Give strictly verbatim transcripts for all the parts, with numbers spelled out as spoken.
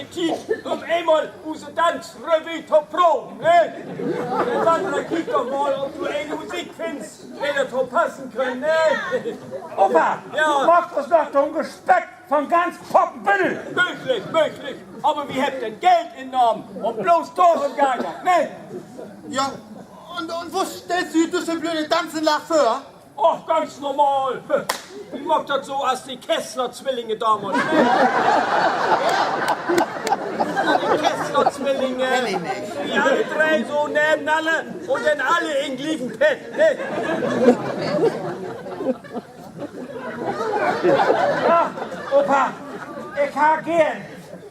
Tiet, üm eenmal use Danzrevue to proven, ne? Denn Sandra, kiek doch mal, of du ene Musik finnst, de dor to passen kunn, ne? Opa, ja, du maakst us noch to'n Gespeck von ganz Poppenbüttel. Mööglich, mööglich. Aver wi hebbt dat Geld innahmen un bloots dorüm geiht dat, ne? Ja, un, un wo stellst du di düsse blöde Danzanlaag vör? Och, ganz normal. Wi maakt dat so as de Kessler-Twillinge damals, ne? De Kessler-Twillinge. Kenn ik nich. De alle dree so nevenanner un denn alle in glieken Pett, ne? Ach, Opa, ik harr geern,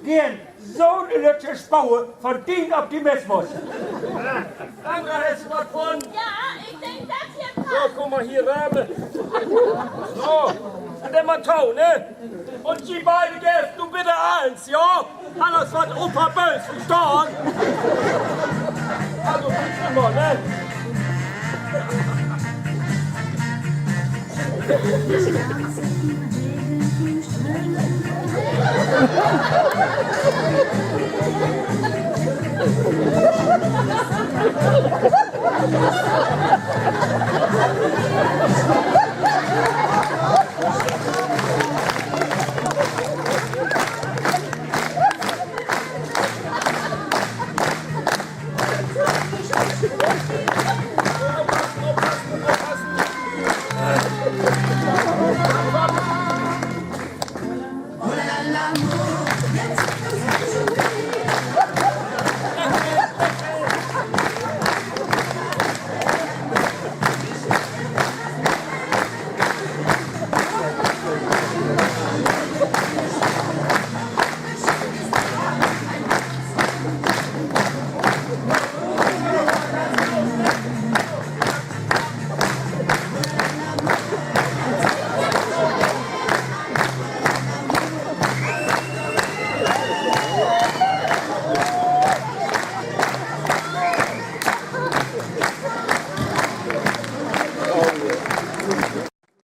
geern so'n lüttje Spoor von dien Optimismus. Sandra, hest du wat funnen? Ja, ik denk, dat hier passt. So, kumm mal hier röver. So, un denn mal to, ne? Un ji beide geevt nu bitte allens, ja? Anners warrt Opa böös, verstahn? Also, bitte mal, ne?